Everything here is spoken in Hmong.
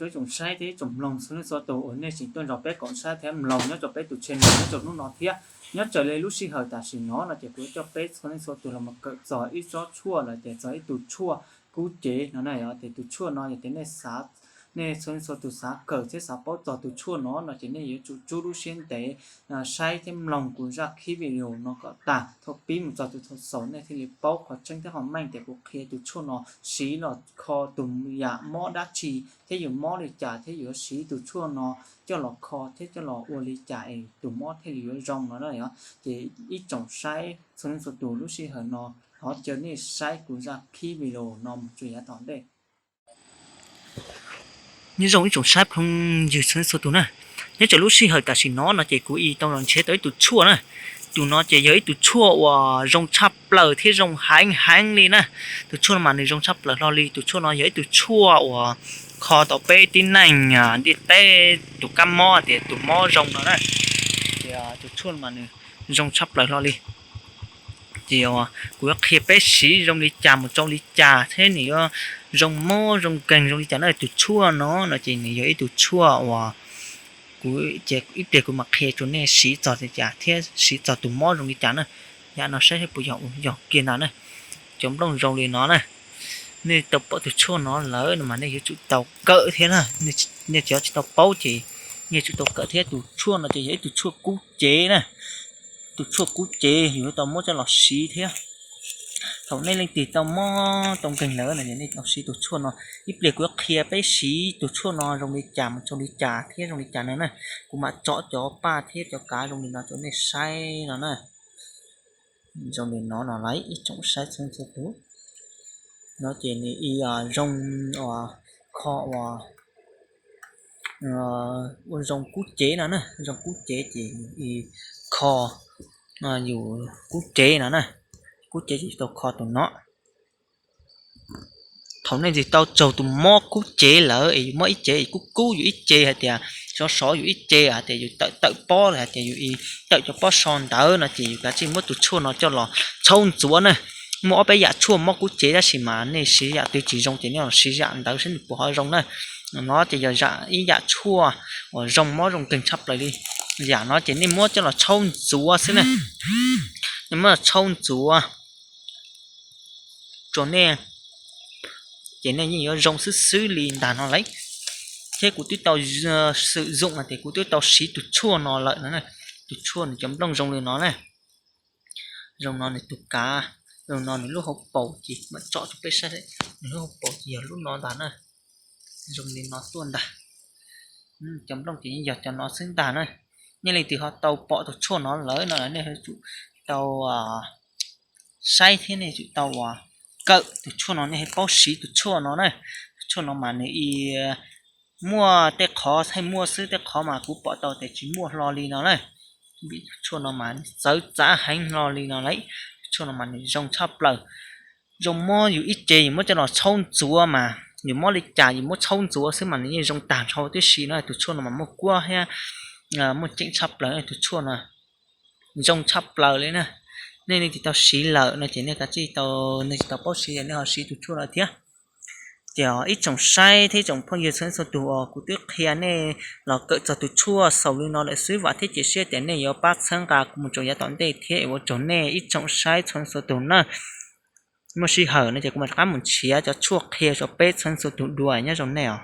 Rau ib tsoom saib thiab ib tsoom mloog txhua leej txhua tus uas nej tseem tuaj nrog peb koom saib thiab mloog nyob rau peb tus channel nyob rau hnub no thiab nyob raws li lub sij hawm tam sim no no ces kuv yuav coj peb txhua leej txhua tus los mus kawm txog ib tsob tshuaj los ces txog ib tug tshuaj kub cev no na. Yog tias tus tshuaj no yog tias nej xav, nej txhua leej txhua tus xav kawm thiab xav paub txog tus tshuaj no no ces nej yuav tsum tsub lub siab ntev saib thiab mloog kuv zaj clip video no kom tag thaum pib mus txog tus thaum xaus nej thiaj li paub qhov tseeb thiab qhov meej tias kuv qhia tus tshuaj no siv los kho tus yam mob dab tsi thiab yus mob li cas thiab yuav siv tus tshuaj no coj los kho thiab coj los ua li cas es tus mob thiaj li yuav zoo no na. Yog ces ib tsoom saib txhua leej txhua tus lub sij hawm no thov caw nej saib kuv zaj clip video no mus txog yav tom ntej. Nyob zoo ib tsoom saib phooj ywg txhua leej txhua tus na. Nyob rau lub sij hawm tam sim no no ces kuv ib tau los nrhiav tau ib tug tshuaj na. Tus no ces yog ib tug tshuaj uas zoo tshaj plaws thiab zoo heev heev li na. Tus tshuaj no mas nws zoo tshaj plaws hlo li. Tus tshuaj no yog ib tug tshuaj uas kho tau peb tib neeg ntiaj teb tus kab mob tias tus mob zoo no na. Ces tus tshuaj no mas nws zoo tshaj plaws hlo li. Ces kuv yuav qhia peb siv zoo li cas mus rau li cas thiab nws yuav zoo mob zoo nkeeg zoo li cas na. Tus tshuaj no no ces nws yog ib tug tshuaj uas kuv, ces ib pliag kuv mam qhia rau nej siv txog li cas thiab siv txog tus mob zoo li cas na. Yam no saib seb puas yog, yog kiag ntag na. Cov nplooj zoo li no na. Nej tau pom tus tshuaj no lawm no mas nej yuav tsum tau kawm thiab na. Nej cov tsis tau paub ces nej tsum tau kawm thiab. Tus tshuaj no ces yog ib tug tshuaj kub cev na. Tus tshuaj kub cev yus yuav tau muab coj los siv thiab. Thaum nej leej twg tau mob tau nkeeg lawm no ces nej tau siv tus tshuaj no. Ib pliag kuv yuav qhia peb siv tus tshuaj no zoo li cas mus rau li cas thiab zoo li cas no na. Kuv mam tso cov paj thiab cov kav zoo li no rau nej saib no na. Zoo li no no lawm ib tsoom saib txhua txhua tus. No ces nws ib zoo uas kho uas ua zoo kub cev no na, zoo kub cev ces ib kho yus kub cev no na, kub cev ces tau kho tus no. Thaum nej twb tau raug tus mob kub cev lawm es yus mob ib ce es kub kub yus ib ce hais tias sov sov yus ib ce hais tias yus tawm tawm pob hais tias yus tawm cov pob so ntawd no ces yus kav tsij muab tus tshuaj no coj los tshauj ntxuav na. Muaj ob peb yam tshuaj mob kub cev tab sis mas nej siv yam twg tsis zoo ces nej los siv yam ntawd saib nws puas ho zoo na. No ces yog ib yam tshuaj uas zoo mob zoo nkeeg tshaj plaws li. Yam no ces nej muab coj los tshauj ntxuav xwb na. Nej muab los tshauj ntxuav rau nej, ces nej yeej yuav zoo xwb xwb li ntag no lawm. Thiab kuv twb tau xwm zoom hais tias kuv twb tau siv tus tshuaj no lawm no. Tus tshuaj nws cov nplooj zoo li no na. Zoo no nws tus kav, zoo no nws lub hauv paus ces mam tso rau peb saib, nws lub hauv paus ces yog lub no ntag na. Zoo li no tuaj ntag. Cov nplooj ces yeej yog cov no xwb ntag na. Nej leej twg ho tau pom tus tshuaj no lawm no nej yuav tsum tau saib thiab nej yuav tsum tau kawm tus tshuaj no nej thiaj paub siv tus tshuaj no na. Tus tshuaj no mas nws ib muaj tej qhov thiaj muaj xwb, tej qhov mas kuv pom tau tias tsis muaj hlo li no na. Vim tus tshuaj no mas txawv txav heev hlo li no lawm. Tus tshuaj no mas nws zoo tshaj plaws. Zoo mob yus ib ce yus muab coj los tshauj ntxuav mas yus mob li cas yus muab tshauj ntxuav xwb mas nws yeej zoo tag nrho tib si no. Tus tshuaj no mas muaj kuab thiab muaj ceem tshaj plaws tus tshuaj no. Zoo tshaj plaws li na. Nej leej twg tau siv lawm no ces nej kav tsij tau, nej tsis tau paub siv ces nej ho siv tus tshuaj no thiab. Ces ib tsoom saib thiab ib tsoom phooj ywg txhua txhua tus uas kuv twb qhia nej los kawm txog tus tshuaj xaus li no lawm xwb, vam thiab cia siab tias nej yuav pab txhawb nqa kuv mus rau yav tom ntej thiab es ua tsaug nej ib tsoom saib txhua txhua tus na. Muaj sij hawm no ces kuv mam rov qab mus nrhiav cov tshuaj qhia rau peb txhua txhua tus dua, nyob zoo nej os.